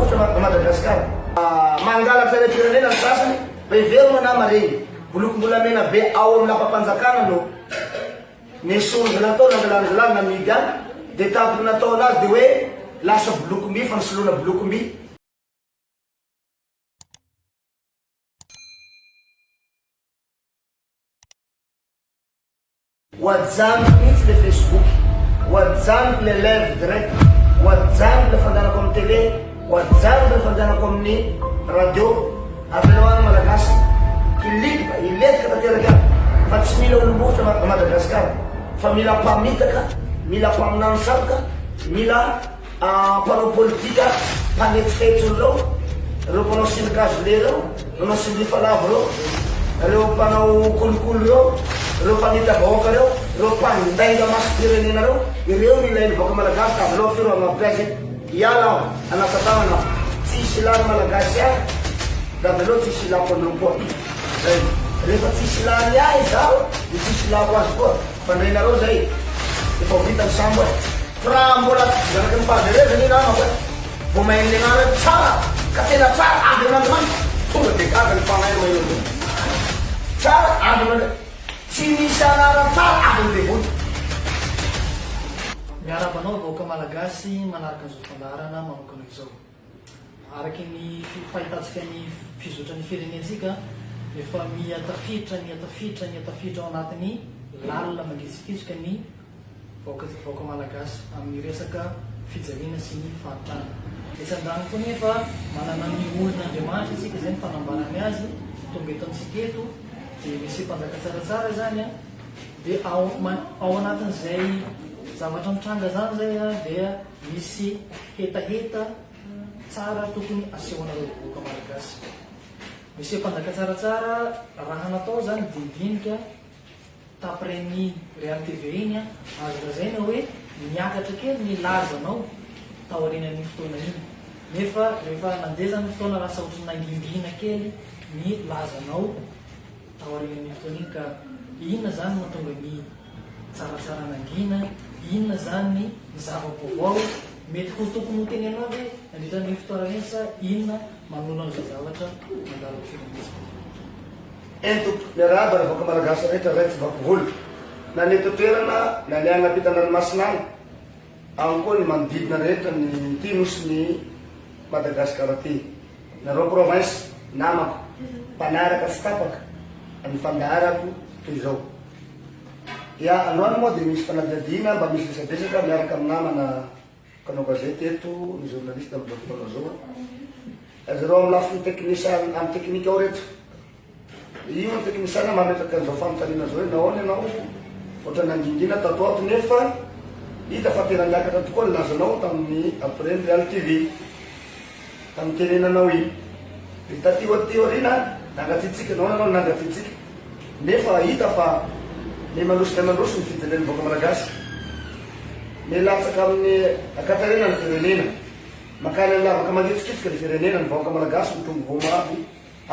olom-bofotra a Madagasikara. Mangalatra harem-pirenena ny sasany, mba heverina nama regny, bolokim-bolamena be ao amin'ny lapam-panjakana no nesorin-dry natao nangalan-dry namidy any, dia tampony natao anazy dia hoe lasa bolokim-by fa nisoloana bolokim-by. Ho ajanoko mihitsy le Facebook, ho ajanoko le live direct, ho ajanoko le fandehanako amin'ny télé, ho ajanoko le fandehanako amin'ny radio. Avelao any Malagasy hilentika, hilentika tanteraka any fa tsy mila olom-bofotra a Madagasikara fa mila mpamitaka, mila mpaminany sandoka, mila mpanao politika mpanetsifetsy ireo, ireo mpanao sindikazo le ireo, mpanao sindifalavo ireo, ireo mpanao kolikoly ireo, ireo mpanita-bahoaka ireo, ireo mpandainga masom-pirenena ireo, ireo no ilain'ny vahoaka malagasy ka avelao firy hanampy azy hiala aho, hanasa tanana aho, tsy hisy ilàn'ny malagasy ahy, dia avelao tsy hisy ilàko an'ireo koa. Zay. Rehefa tsy hisy ilàny ahy izaho, dia tsy hisy ilàko azy koa. Fa ndray nareo zay, efa ho vita ny sambo e. Fa raha mbola zanaky ny fahaverezana io namako e, vao maheno ny anarany tsara ka tena tsara avy amin'Andriamanitra, tonga dia gaga ny fanahy maheno an'izay. Tsara avy amin'Andriamanitra. Tsy misy anarana tsara avy amin'ny devoly. Miarahaba anao vahoaka Malagasy manaraka an'izao fandaharana manokana izao. Araka ny fahitantsika ny fizotran'ny firenentsika, efa miha tafiditra, miha tafiditra, miha tafiditra ao anatin'ny lalina mangitsokitsoka ny vahoaka vahoaka malagasy amin'ny resaka fijaliana sy ny fahantrana. Etsy andaniny koa nefa manana ny olon'Andriamanitra isika, izay ny fanambarany azy tonga eto amintsika eto dia Mesia Mpanjaka tsaratsara izany an, dia ao ao anatin'izay zavatra mitranga izany izay an dia misy hetaheta tsara tokony asehonareo vahoaka malagasy. Mesia Mpanjaka tsaratsara raha natao izany dinidinika Taprès-ny Real TV iny an, azo lazaina hoe niakatra kely ny lazanao taorianan'iny fotoana iny. Nefa rehefa nandeha izany ny fotoana lasa ohatran'ny nangingina kely ny lazanao taorianan'iny fotoana iny ka inona izany no mahatonga ny tsaratsara nangina, inona izany ny zava-baovao mety ho tokony ho teneninao ve nandritra an'iny fotoana iny sa inona manoloana an'izao zavatra mandalo amin'ny firenentsika izao. Eny tompoko, miarahaba ny vahoaka malagasy rehetra ray tsy vaky volo, na ny eto an-toerana na ny any ampitan-dranomasina any, ao koa ny manodidina rehetra ny ity nosin'i Madagasikara ity. Nareo province, namako, mpanaraka tsy tapaka ny fandaharako toy izao. Ya, androany moa dia misy fanadihadiana mba misy resadresaka miaraka amin'ny namana Mpanao gazety eto ny journaliste amin'izao fotoana izao. Zareo amin'ny lafiny teknisiana, amin'ny teknika ao reto. Io ny teknisiana mametraka an'izao fanontaniana izao hoe nahoana ianao ohatran'ny nangingina tato ato nefa hita fa tena niakatra tokoa ny lazanao tamin'ny après ny Real TV. Tamin'ny tenenanao iny. Dia taty aty aoriana nangatsiatsiaka, nahoana ianao no nangatsiatsiaka? Nefa hita fa miha-mandroso miha-mandroso ny fijalian'ny vahoaka malagasy. Miha-latsaka amin'ny ankaterena ny firenena. Mankany amin'ny lavaka mangitsokitsoka ny firenena, ny vahoaka malagasy mitombo voa mafy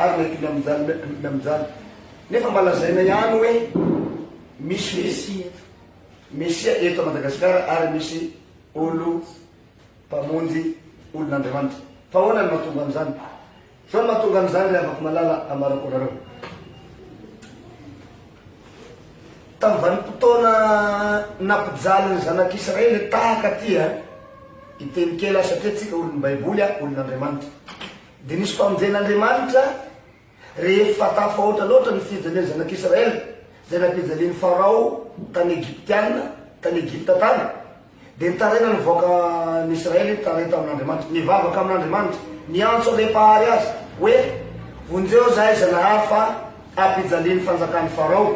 ary mety miha-mijaly miha-mijaly. Nefa mba lazaina ihany hoe misy Mesia eto Madagasikara ary misy olo Mpamonjy olon'Andriamanitra. Fa ahoana no mahatonga an'izany? Izao no mahatonga an'izany ry havako malala ambarako anareo. Tamin'ny vanim-potoana nampijaly ny zanak'Israely tahaka aty a, hiteny kely aho satria tsika olon'ny Baiboly a, olon'Andriamanitra. Dia nisy famonjen'Andriamanitra Rehefa tafahoatra loatra ny fijalian'ny zanak'Israely, izay nampijalian'i Farao tany Egyptiana, tany Egypta tany, dia nitaraina ny vahoakan'Israely nitaraina tamin'Andriamanitra, nivavaka amin'Andriamanitra, niantso an'ilay Mpahary azy, hoe, Vonjeo izahay Zanahary fa ampijalian'ny fanjakan'i Farao,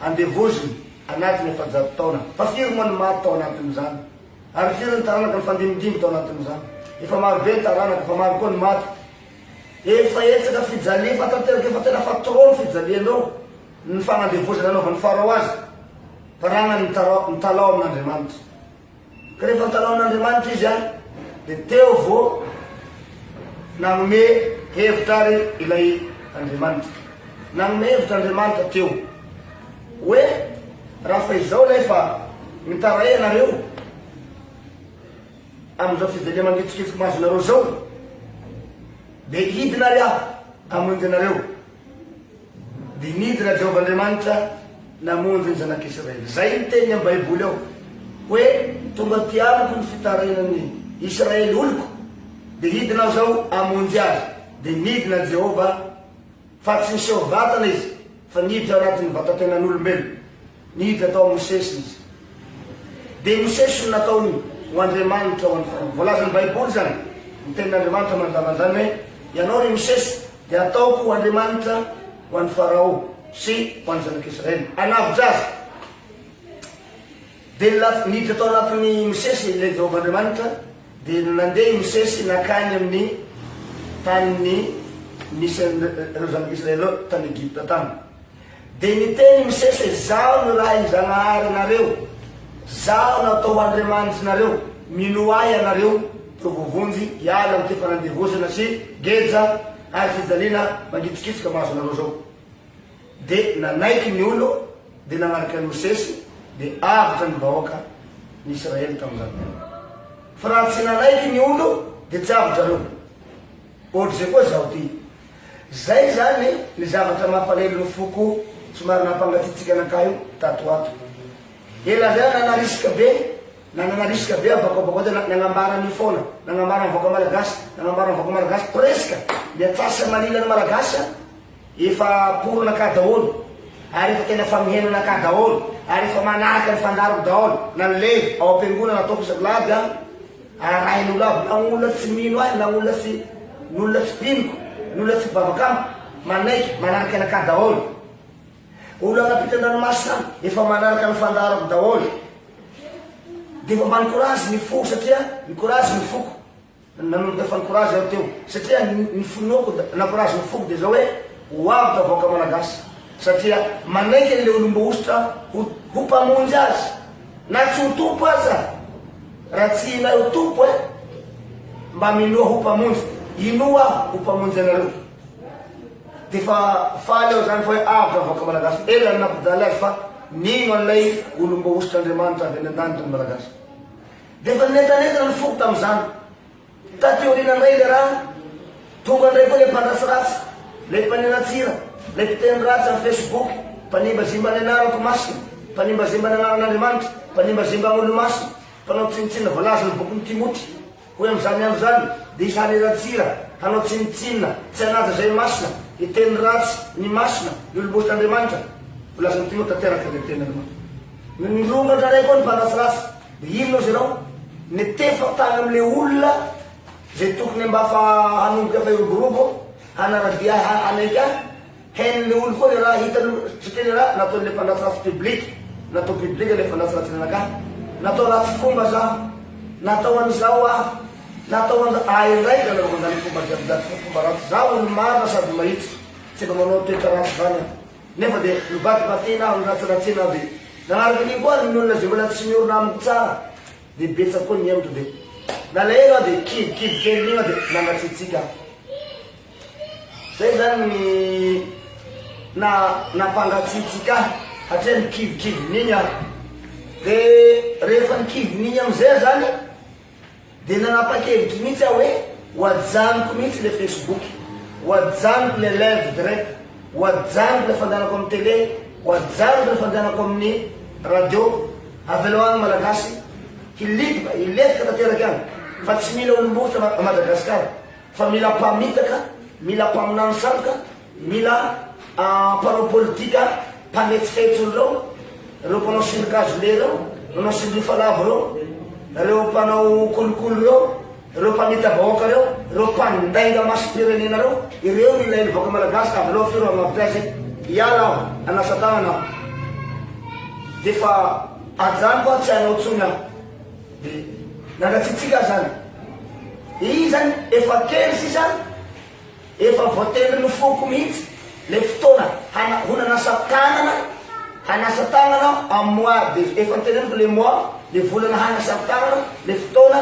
andevoziny, anatin'ny 400 taona. Fa firy moa ny maty tao anatin'izany? Ary firy ny taranaka nifandimbindimby tao anatin'izany? Efa marobe ny taranaka, efa maro koa ny maty. Efa hetsaka fijaliana, efa tanteraka, efa tena fa trop ny fijalianao, ny fanandevozana nanaovan'i Farao azy, fa rana nitalaho amin'Andriamanitra. Ka rehefa nitalaho amin'Andriamanitra izy an, dia teo vao nanome hevitra ary ilay Andriamanitra. Nanome hevitra Andriamanitra teo hoe raha fa izao ilay fa mitaray ianareo, Amin'izao fijaliana mangitsokitsoko mahazo anareo izao. Dia hidina ary aho hamonjy anareo. Dia nidina Jehovah Andriamanitra namonjy ny zanak'Israely. Izay ny teniny amin'ny Baiboly ao, hoe tonga aty amiko ny fitarainan'ny Israely oloko, dia hidina aho izao hamonjy azy. Dia nidina Jehovah, fa tsy niseho vatana izy, fa niditra ao anatin'ny vatatenan'olombelona. Niditra tao amin'i Mosesy izy. Dia i Mosesy no nataony ho Andriamanitra ho an'i Farao. Voalazan'ny Baiboly izany, ny tenin'Andriamanitra manazava an'izany hoe, Ianao ry Mosesy dia hataoko ho Andriamanitra ho an'i Farao sy ho an'ny zanak'Israely, hanavotra azy. Dia niditra tao anatin'i Mosesy ilay Jehovah Andriamanitra, dia nandeha i Mosesy nankany amin'ny tanin'ny nisy an'ireo zanak'Israely ireo, tany Egypta tany. Dia niteny i Mosesy hoe, Zaho no Ray Zanaharinareo, Zaho no atao ho Andriamanitrinareo, minoa Ahy ianareo, dia ho voavonjy hiala amin'ity fanandevozana sy geja ary fijaliana mangitsokitsoka mahazo anareo izao. Dia nanaiky ny olo, dia nanaraka an'i Mosesy, dia avotra ny vahoaka ny Israely tamin'izany. Fa raha tsy nanaiky ny olo, dia tsy avotra ireo. Ohatr'izay koa izaho ity. Zay zany ny zavatra mampalahelo ny foko somary nampangatsiatsiaka anakahy io tato ho ato. Ela zay aho nana risque be, nanana risque be aho bakao bakao tena nagnambara an'io foana, nagnambara ny vahoaka malagasy, nagnambara ny vahoaka malagasy presque ny antsasa malila ny malagasy an, efa pour anakahy daholo, ary efa tena fa mihaino anakahy daholo, ary efa manaraka ny fandaharako daholo, na ny levy ao am-piangonana ataoko isan-kilady an, Arahin'olo aby na olona tsy mino ahy na olona tsy ny olona tsy mpinoko ny olona tsy mpivavaka amiko manaiky manaraka anakahy daholo. Olona an'ampita an-dranomasina any efa manaraka ny fandaharako daholo. Dia efa mba ni-courage ny fo satria ni-courage ny foko. Nanomboka efa ni-courage aho teo satria ny finoako na-courage ny foko dia zao hoe ho avotra vahoaka malagasy satria manaiky an'ilay olom-boahosotra ho ho mpamonjy azy. Na tsy ho Tompo aza, raha tsy ilay ho Tompo eh, mba minoa ho Mpamonjy, inoa aho ho Mpamonjy anareo. Dia efa faly aho izany fa hoe avotra ny vahoaka malagasy. Ela ny nampijaly azy fa nino an'ilay olom-boahositr'Andriamanitra avy any an-danitra ny Malagasy. Dia efa nentanentana ny foko tamin'izany. Taty aoriana indray ilay raha, tonga indray koa ilay mpandratsiratsy, ilay mpaniratsira, ilay mpiteny ratsy amin'ny Facebook, mpanimbazimba ny anarako masina, mpanimbazimba ny anaran'Andriamanitra, mpanimbazimba ny olo-masina, mpanao tsinontsinona voalazan'ny bokin'i Timoty hoe amin'izany andro izany dia hisy haniratsira, hanao tsinontsinona, tsy hanaja izay masina, hiteny ratsy ny masina, ny olom-boahosotr'Andriamanitra. Voalazan'i Timoty tanteraka ilay tenin'Andriamanitra. Nirongatra indray koa ny mpandratsiratsy. Dia inona ozy ianao? Nitefa tany amin'ilay olona izay tokony mba fa hanomboka efa hiroborobo, hanara-dia ahy, hanaiky ahy. Hain'ilay olona koa ilay raha hitany satria ilay raha nataon'ilay mpandratsiratsy public, natao public ilay fandratsiratsina anakahy. Natao ratsy fomba zaho, natao an'izao aho, natao an'izao, ahy indray nanaovako an'izany fomba jiaby izany, fomba ratsy. Zaho olo-marina sady mahitsy, tsy mba manao toetra ratsy izany aho. Nefa dia nobatibatina aho, noratsiratsina aho dia nanaraka an'iny koa ary ny olona izay mbola tsy miorina amiko tsara dia betsaka koa ny nihemotra dia nalahelo aho dia kivikivy kely iny aho dia nangatsiatsiaka aho. Zay zany ny na nampangatsiatsiaka ahy satria nikivikivin'iny aho. Dia rehefa nikivin'iny amizay aho zany Dia nanapa-kevitra mihitsy aho hoe ho ajanoko mihitsy ilay Facebook, ho ajanoko ilay live direct, ho ajanoko ilay fandehanako amin'ny télé, ho ajanoko ilay fandehanako amin'ny radio, avelao any Malagasy hiliboka, hilentika tanteraka any fa tsy mila olom-bohitra à Madagascar fa mila mpamitaka, mila mpaminany sandoka, Mila mpanao politika mpanetsifetsy ireo, ireo mpanao sindrin-kazo le ireo, manao sindrin-falavo ireo, ireo mpanao kolikoly ireo, ireo mpamita-bahoaka ireo, ireo mpandainga masom-pirenena ireo, ireo no ilain'ny vahoaka malagasy ka avelao firy hanavotra azy, hiala aho, hanasa tanana aho. Dia efa ajanoko aho tsy hanao intsony aho. Dia nangatsiatsiaka aho izany. Izy izany efa kely sisa. Efa voatendrin'ny foko mihitsy le fotoana hana ho nanasa tanana hanasa tanana aho am mois de efa noteneniko le mois le volana hanasako tanana le fotoana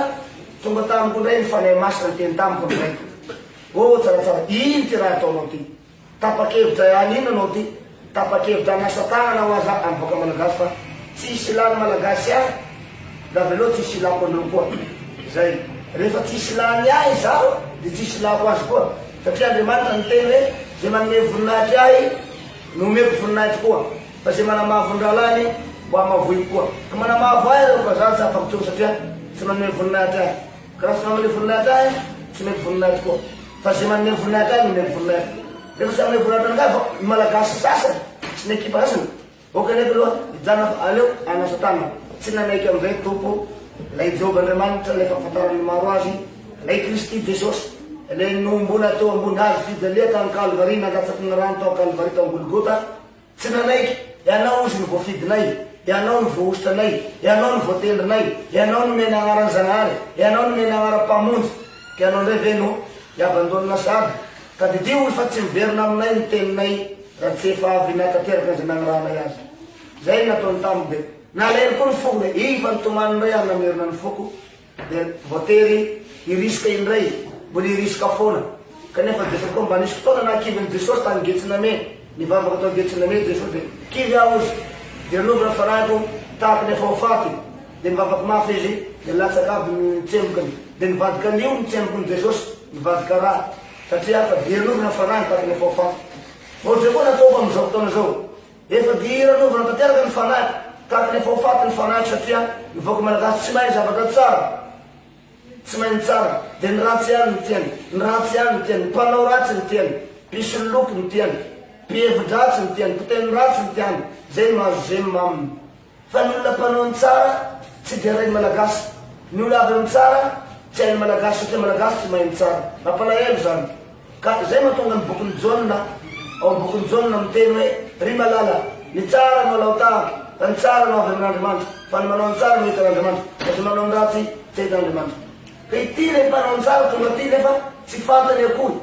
tonga tamiko ndray ny fanahy masina niteny tamiko ny raiko oh tsaratsara ino ty raha ataonao ty tapa-kevitra ihany ino anao ty Tapa-kevitra hanasa tanana ho aza any vahoaka malagasy fa tsy hisy lany malagasy ahy ravelao tsy hisy ilako anreo koa zay rehefa tsy hisy lany ahy izaho de tsy hisy ilako azy koa. Satria Andriamanitra niteny hoe, Izay manome voninahitry Ahy no omeko voninahitry koa, fa izay manamavo ny rahalahiny mbo hamavoiko koa. Ka manamavo Ahy ireo vazaha tsy afaka intsony satria tsy manome voninahitry Ahy. Ka raha tsy manome voninahitry Ahy, tsy omeko voninahitry koa. Fa izay manome voninahitry Ahy no omeko voninahitry. Rehefa tsy hanome voninahitry angaha vao ny Malagasy sasany sy ny ekipa sasany Ok nefy aloha hijanona fa aleo hanasa tanana. Tsy nanaiky amin'izay Tompo, ilay Jehovah Andriamanitra, ilay fahafantaran'ny maro azy, ilay Kristy Jesosy, ilay nohomboana teo ambony hazo fijalia tany Kalvary, nandatsaky ny rany tao Kalvary tao Golgota. Tsy nanaiky, Ianao ozy no voafidinay, Ianao no voahosotranay, Ianao no voatendrinay, Ianao nomena agnaran'i Zagnahary, Ianao nomena agnaram-pamonjy, ka Ianao indray ve no hiabandonina sahady? Tadidio hoy fa tsy miverina aminay ny teninay raha tsy efa avy nahatanteraka izay nagnirahanay azy. Izay no nataony tamiko dia nalahelo koa ny foko dia iny fa nitomany indray aho namerina ny foko dia voatery hirisika indray, mbola hirisika foana. Kanefa Jesosy koa mba nisy fotoana nahakivin'i Jesosy tany Getsiname, nivavaka tao Getsiname Jesosy dia kivy aho hozy dia novana ny fanahiko tahaka ny efa ho faty dia nivavaka mafy izy dia latsaka aby ny tsembokany dia nivadika lio ny tsembokony Jesosy nivadika ra. Satria efa diranovana fanahy ny tatiny efa ho faty. Ohatr'izay koa nataoko amin'izao fotoana izao. Efa diranovana tanteraka ny fanahy, tatiny efa ho faty ny fanahiko satria ny vahoaka malagasy tsy mahay zavatra tsara. Tsy mahay ny tsara. Dia ny ratsy ihany no tiany. Ny ratsy ihany no tiany. Ny mpanao ratsy no tiany. Mpisoloky no tiany. Mpihevi-dratsy no tiany. Mpiteny ratsy no tiany. Izay no mahazo j'aime aminy. Fa ny olona mpanao ny tsara tsy dia rain'ny Malagasy. Ny olona avy amin'ny tsara tsy hain'ny Malagasy satria Malagasy tsy mahay ny tsara. Mampalahelo izany. Ka izay mahatonga ny bokin'i Jaona, ao amin'ny bokin'i Jaona miteny hoe, Ry malala, ny tsara no alao tahaka, fa ny tsara no avy amin'Andriamanitra, fa ny manao ny tsara no hitan'Andriamanitra, fa izay manao ny ratsy tsy hahita an'Andriamanitra. Ka ity ilay mpanao ny tsara tonga aty nefa tsy fantany akory.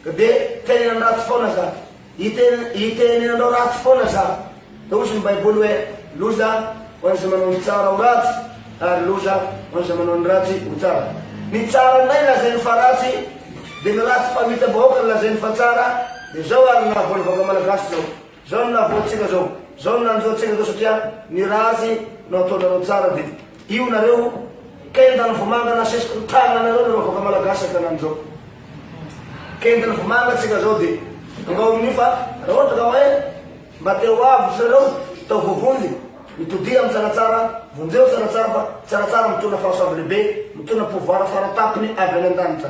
Ka dia tenenany ratsy foana izany. Hitenenanao ratsy foana za. Dia hozy ny baiboly hoe, loza ho an'izay manao ny tsara ho ratsy, ary loza ho an'izay manao ny ratsy ho tsara. Ny tsaranay lazainy fa ratsy, dia ny ratsy mpamita-bahoaka no lazainy fa tsara, dia zao ary ny nahavoa ny vahoaka malagasy zao. Zao no nahavoa antsika zao. Zao no nanjo antsika zao satria ny ratsy no ataonareo tsara dia io nareo kenda ny vomanga nasesiky ny tagnanareo nareo vahoaka malagasy an-tanàna zao. Kendry vomanga tsika zao de angao amin'io fa raha ohatra ka hoe mba te ho avotra nareo tao voavonjy mitodia amin'ny tsaratsara vonjeo tsaratsara fa tsaratsara mitondra fahasoava lehibe mitondra pouvoir faratapony avy any an-danitra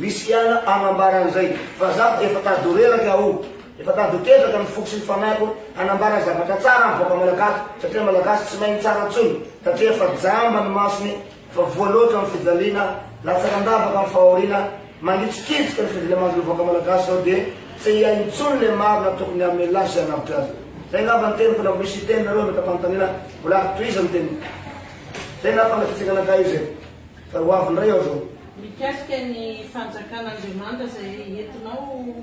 risque ihany hanambara an'izay fa za efa tady ho reraka aho efa tady ho ketraka ny foko sy ny fanahiko hanambara zavatra tsara amin'ny vahoaka malagasy satria malagasy tsy mahay ny tsara intsony satria efa jamba ny masony Fa voa loatra ny fijaliana, latsaka an-davaka ny fahoriana, mangitsokitsoka ny fijaliamanjo ny vahoaka malagasy zao dia tsy hihaino intsony le marina tokony hamelona azy sy hanavotra azy. Zay angamba ny teniko na misy hiteny nareo hametra-panontaniana mbola afaka tohizana ny teniko. Zay angamba fanafitsika anakahy izay fa ho avy indray aho zao. Mikasika ny fanjakan'Andriamanitra izay entinao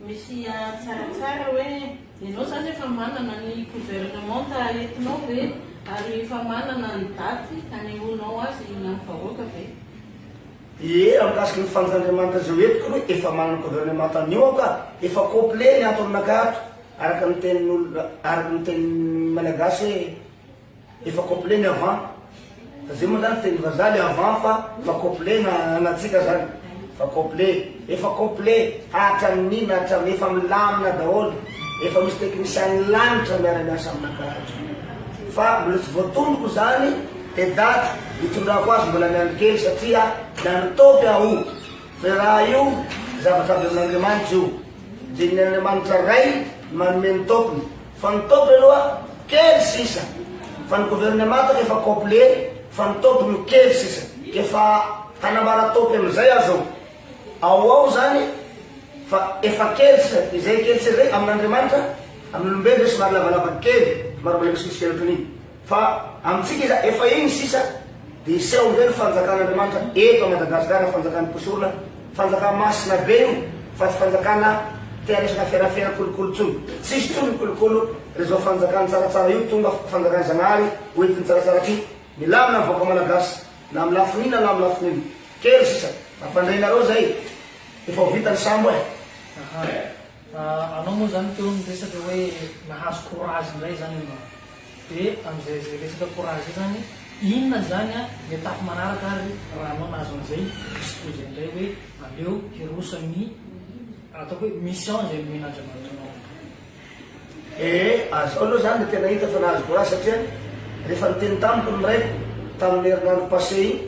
Misy tsaratsara hoe ianao zany efa manana ny gouvernementa entinao ve ary efa manana ny daty hanehoanao azy amin'ny vahoaka ve? Ie, raha mikasika ny fanjak'Andriamanitra izay ho entiko aloha efa manana gouvernementa an'io aho ka, efa complet ny ato aminakahy ato, araka ny tenin'olona, araka ny tenin'ny malagasy hoe Efa complet ny avant fa zay moa zany teny vazaha le avant fa fa complet na anatsika zany fa complet efa complet hatramin'iny hatramin'ny efa milamina daholo efa misy technicien lanitra miara-miasa aminakahy ato fa mbola tsy voatondroko zany le daty hitondrako azy mbola miandry kely satria miandry taopy aho fa raha io zavatra avy amin'Andriamanitra io dia ny Andriamanitra Ray manome ny taopiny Fa ny top aloha kely sisa fa ny gouvernemanta efa complet fa ny top no kely sisa efa hanambara top amizay aho zao ao ao zany fa efa kely sisa izay kely sisa zay amin'Andriamanitra amin'olombelo zay somary lavalava kely somary mbola misimisy kely ohatran'iny Fa amintsika iza efa iny sisa dia hiseho indray ny fanjakan'Andriamanitra eto a Madagascar fanjakan'ny mpisorona fanjakana masina be io fa tsy fanjakana te haresaka aferafera kolikoly tsony tsisy tsony ny kolokolo ry zao fanjakany tsaratsara io tonga fanjakany Zagnahary ho entiny tsaratsara ty milamina ny vahoaka malagasy na amin'ny lafiny inona na amin'ny lafiny inona kely sisa ampandrenareo zay efa ho vita ny sambo eh. Aha. Anao moa zany teo niresaka hoe nahazo courage indray zany ianao. Dia amin'izay izay resaka courage izay zany, inona zany ny étape manaraka ary raha anao nahazo an'izay dispo izay indray hoe aleo hiroso amin'ny. ataoko hoe mission izay nomen'Andriamanitra anao. Ee, azao aloha zany dia tena hita fa nahazo courage satria rehefa niteny tamiko ny raiko tamin'ny herinandro passé iny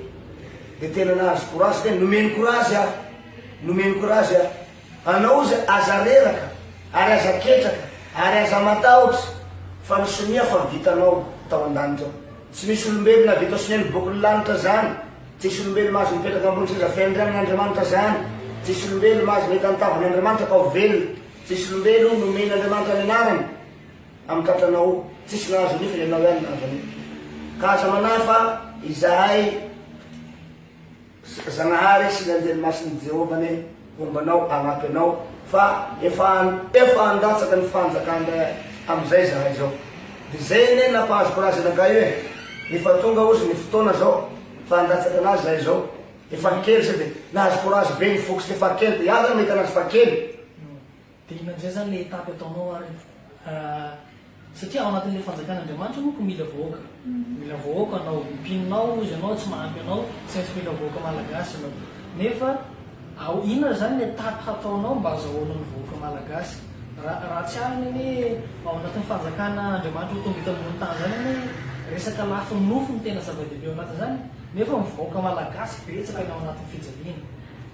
dia tena nahazo courage satria nomeny courage aho, nomeny courage aho. Anao ozy aza reraka ary aza ketraka ary aza matahotra fa ny sonia fa vitanao tao an-danitra ao. Tsy misy olombelona vita sonia ny bokin'ny lanitra zany, tsisy olombelo mahazo mipetraka ambony seza fiandrianan'Andriamanitra zany, tsisy olombelo mahazo mahita ny tavan'Andriamanitra ka ho velona. Tsisy olombelo nomen Andriamanitra ny anarany amin'ny tratranao tsisy nahazo an'io fa ianao ihany nahazo an'io ka aza manahy fa izahay Zanahary sy ny anjely masin'i Jehovah anie homba anao hanampy anao fa efa efa handatsaka ny fanjakana amin'izay izahay izao de zay anie nampahazo courage anagahy io e efa tonga ozy ny fotoana zao fa handatsaka anazy zahay zao Efa kely sao dia nahazo courage be ny foko efa kely dia iany zany mahita anazy fa kely. Dia inona amin'izay zany le étape ataonao ary satria ao anatin'ilay fanjakan'Andriamanitra manko mila vahoaka, mila vahoaka anao, mpinonao ozy ianao tsy mahampy anao, tsy maintsy mila vahoaka malagasy ianao. Nefa ao inona zany ny étape hataonao mba azahoanao ny vahoaka malagasy? Raha raha tsy arina anie ao anatin'ny fanjakana Andriamanitra ho tonga eto ambony tany zany anie resaka lafiny nofo no tena zava-dehibe ao anatin'izany. Nefa ny vahoaka malagasy betsaka ny ao anatin'ny fijaliana.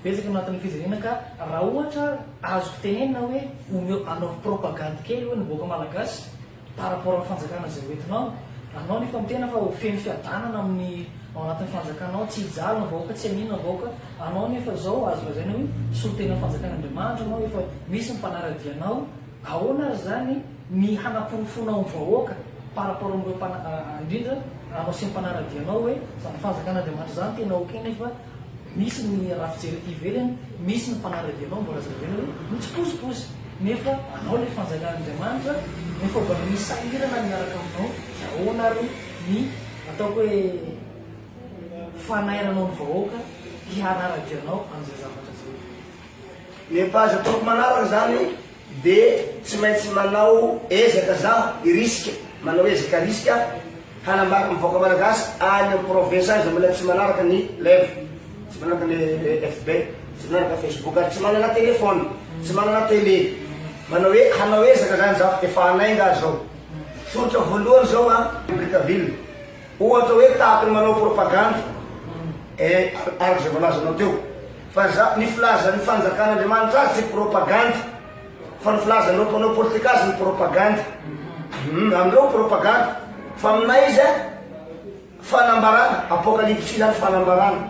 Betsaka ny ao anatin'ny fijaliana ka raha ohatra azoko tenenina hoe omeo anaovy propagandy kely hoe ny vahoaka malagasy par rapport amin'ny fanjakana izay hoentinao, anao nefa mitena fa ho feno fiadanana amin'ny ao anatin'ny fanjakanao, tsy hijaly ny vahoaka, tsy haninona ny vahoaka, anao nefa izao azo lazaina hoe solontenan'ny fanjakan'Andriamanitra anao, efa misy ny mpanara-dia anao, ahoana ary izany ny hanaporofoanao ny vahoaka par rapport amin'ireo mpana indrindra anao sy ny mpanara-dia anao hoe izany fanjakan'Andriamanitra izany tena ok nefa misy ny raha fijery aty ivelany misy ny mpanara-dia anao mbola azo lazaina hoe mitsipozipozy nefa anao ilay fanjakan'Andriamanitra nefa mbola misy sahirana ny miaraka aminao dia ahoana ary ny ataoko hoe fanairanao ny vahoaka hihanara-dia anao amin'izay zavatra izay. Ny page ataoko manaraka zany de tsy maintsy manao ezaka za hirisika, manao ezaka risika hanambara ny vahoaka malagasy any am province any zay mbola tsy manaraka ny live, tsy manaraka ny FB, tsy manaraka facebook ary tsy manana telephone, tsy manana tele, manao hoe hanao ezaka zany za efa hanainga aho zao. Soritra voalohany zao an, Brickaville. Ohatra hoe tahaky ny manao propagandy eh araka izay voalazanao teo. Fa za, ny filazan'ny fanjakan'Andriamanitra azy tsy propagandy fa ny filazan'ireo mpanao politika azy ny propagandy. Hum, amin'ireo propagandy. Fa aminay izy an, fanambarana, apokalypsy zany fanambarana.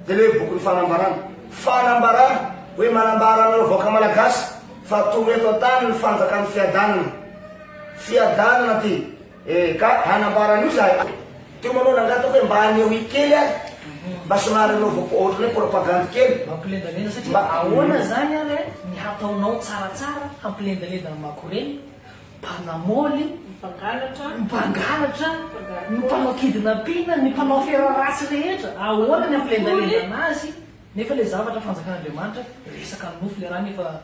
Zay le hoe bokin'ny fanambarana. Fanambarana, hoe manambara anareo vahoaka malagasy fa tonga eto an-tany ny fanjakan'ny fiadanana. Fiadanana ty. Eh ka hanambara an'io zahay. Teo manao nangataka hoe mba hanehoy kely ary mba somary anaovako ohatran'ny hoe propagandy kely. Mampilendalenda satria ahoana zany ary eh ny hataonao tsaratsara hampilendalenda ny makorely, mpanamoly, Mpangalatra. mpangalatra, ny mpanao kidnapping, ny mpanao afera ratsy rehetra, ahoana ny hampilendalendana azy nefa le zavatra fanjakan'Andriamanitra resaka nofo le raha nefa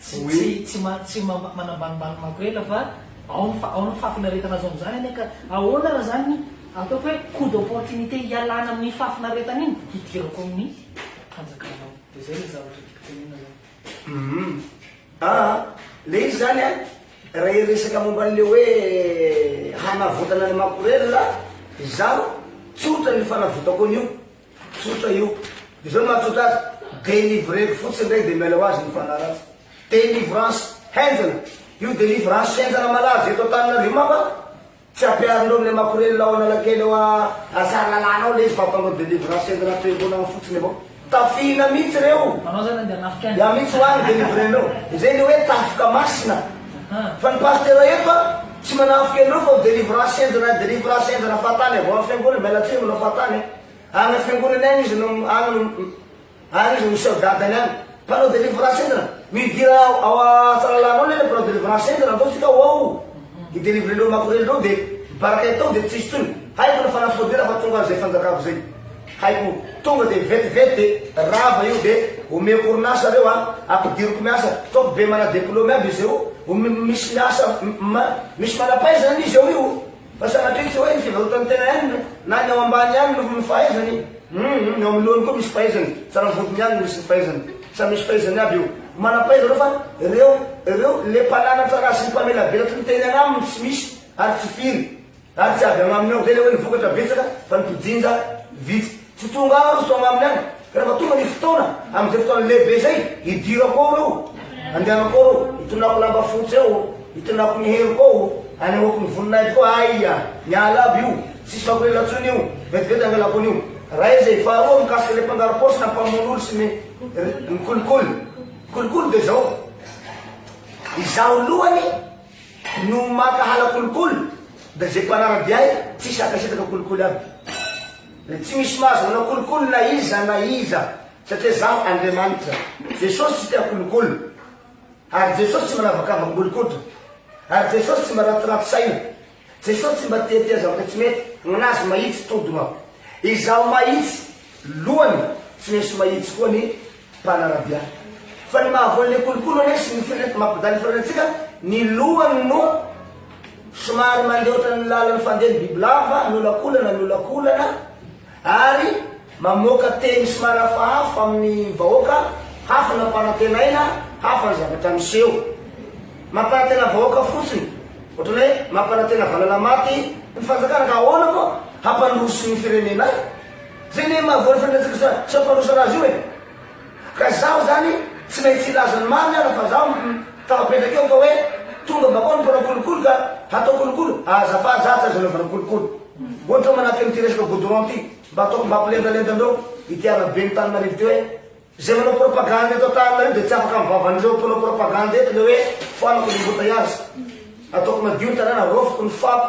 Tsy tsy tsy ma tsy manambanimbany makorela fa ao ny ao ny fahafinaretana azo amin'izany anie ka ahoana raha zany ataoko hoe coup d'opportunité hialana amin'ny fahafinaretana iny hidirako amin'ny fanjakanao de zay le zavatra tiako tenenina zany. Humm aa le izy zany an raha hiresaka momba an'le hoe hanavotana ny makorelina izaho tsotra ny fanavotako an'io Tsotra io. Dia zao no mahatsotra azy, delivreko fotsiny reny dia miala ho azy ny fanahy ratsy. Delivrance henjana. Io delivrance henjana malaza eto Antananarivo manko an, tsy ampiharinareo amin'ilay makorelina ao Analakely ao Tsaralalàna ao ilay izy fa ataonao delivrance henjana am-piangonana fotsiny avao. Tafihina mihitsy ireo. Manao zany andeha hanafika any. Ya mihitsy ho any delivrenao. Izay ilay hoe tafika masina. Fa ny pasitera eto an, tsy manafika an'ireo fa delivrance henjana, delivrance henjana fahatany avao amin'ny fiangonana, miala tsiny manao fahatany an. Any am-piangonana any izy no any no any izy no miseho dadany any. Mpanao délivrance entina. Midira ao Tsaralalàna ao le mpanao délivrance entina, andao tsika ho ao. Hi-délivrer ireo makorely ireo dia mibaraka eto dia tsisy intsony. Haiko ny fanafody io raha tonga an'izay fanjakako izay. Haiko. Tonga dia vetivety dia rava io dia omeko orinasa reo an, ampidiriko miasa. Ataoko be mana diplôme aby izy io, misy miasa misy manam-pahaizana anie izy ao io. Fa sanatria tsy hoe ny fivarotan-tena ihany no, na ny ao ambany ihany no ny fahaizany, humm, ny ao amin'ny lohany koa misy fahaizany, tsy raha ny vodiny ihany no misy ny fahaizany, samy misy fahaizany aby io. Manam-pahaizana reo fa reo reo le mpananatra raha sy ny mpamelabelatry ny teny agnaminy tsy misy ary tsy firy ary tsy avy agnaminy ao zay le hoe ny vokatra betsaka fa ny mpijinja vitsy. Tsy tonga ao roso agnaminy agny ka refa tonga ny fotoana amizay fotoana lehibe zay hidirako ao reo, andehanako ao reo, hitondrako lamba fotsy ao, hitondrako ny heriko ao, anehoako ny voninahitro ao, aia miala aby io, tsisy makorela tsony io, vetivety angalako an'io. Ray zay, faharoa mikasika le mpangaro-paosy na mpamono olo sy ny Ny kolikoly. Kolikoly dia izao, izaho lohany no mankahala kolikoly dia izay mpanara-dia ahy tsisy hankasitraka kolikoly aby. Dia tsy misy mahazo manao kolikoly na iza na iza satria izaho Andriamanitra. Jesosy tsy tia kolikoly. Ary Jesosy tsy manavakavak'olon-koditra. Ary Jesosy tsy mba ratiraty saina. Jesosy tsy mba tiatia zavatra tsy mety, gn'azy mahitsy todogna. Izaho mahitsy lohany tsy maintsy mahitsy koa ny mpanaradia. Fa ny mahavoan'le kolokolo anie sy ny firenena mampijaly firenentsika ny lohany no somary mandeha ohatran'ny lalan'ny fandehan'ny bibilava, miolakolana miolakolana ary mamoaka teny somary hafahafa amin'ny vahoaka, hafa ny nampanantenaina, hafa ny zavatra miseho. Mampanantena vahoaka fotsiny, ohatran'ny hoe mampanantena valala maty ny fanjakana ka ahoana moa hampandroso ny firenenay? Zay ne mahavoa ny firenentsika sy sy hampandroso anazy io e! Ka zaho zany tsy maintsy hilaza ny marina ary fa zaho tafapetraka eo ka hoe tonga bakao ny mpanao kolikoly ka hatao kolikoly, azafady za tsy azo anaovana kolikoly. Ohatra manahaka an'ity resaka goudron ty, mba ataoko mba hampilendalenda andreo ity araben'Antananarivo ity hoe Izay manao propagande eto Antananarivo dia tsy afaka amin'ny vavan'ireo mpanao propagande eto le hoe foanako ny embouteillage, ataoko madio ny tanàna, raofiko ny fako.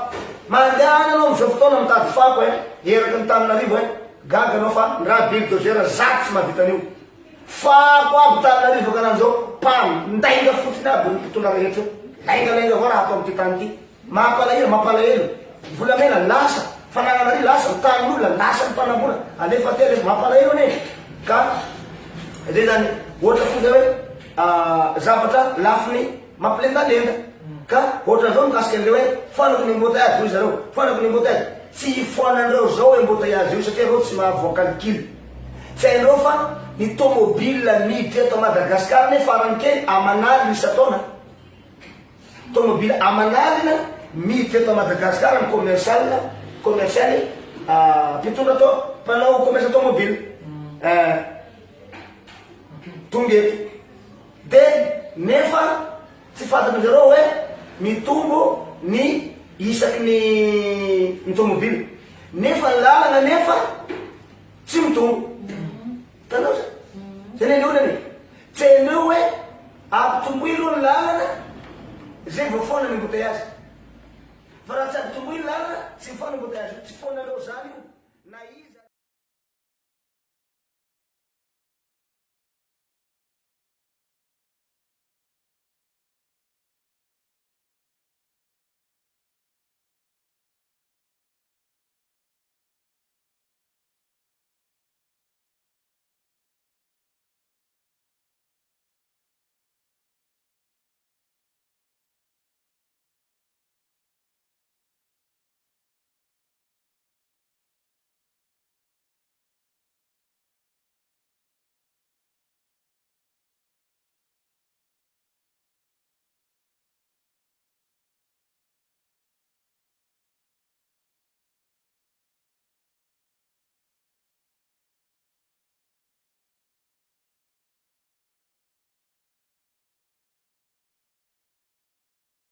Mandehana anao amin'izao fotoana mitady fako eh, eraky ny Tananarivo eh, gaga anao fa ny raha bulldozer zato tsy mahavita an'io. Fako aby Tananarivo kanan'izao, mpandainga fotsiny aby ny mpitondra rehetra eo. Laingalainga avao raha ato amin'ity tany ity. Mampalahelo, mampalahelo. Volamena lasa, fananana ary lasa, ny tanin'olona lasa ny mpanambola, alefa aty alefa, mampalahelo anie e. Ka zay zany, ohatra fotsiny hoe zavatra lafiny mampilendalenda. Ka ohatran'izao mikasika an'ilay hoe foanako ny embouteillage hoy zareo, foanako ny embouteillage. Tsy hifoanan'ireo zao embouteillage io satria ireo tsy mahavoacalcul. Tsy hain'ireo fa ny tomobile miditra eto Madagascar anie farany kely aman'aliny isan-taona. Tomobile aman'alina miditra eto Madagascar ny commercial commercial mpitondra to mpanao commerce tomobile tonga eto de nefa tsy fantatry hoe mitombo ny isaky ny ny tomobile nefa ny lalana nefa tsy mitombo. Hitanao zay? Zay ne ny olana e. Tsy hainao hoe ampitomboy aloha ny lalana zay vao foana ny embouteillage. Fa raha tsy ampitomboy ny lalana tsy foana embouteillage io, tsy foananao zany io na iza.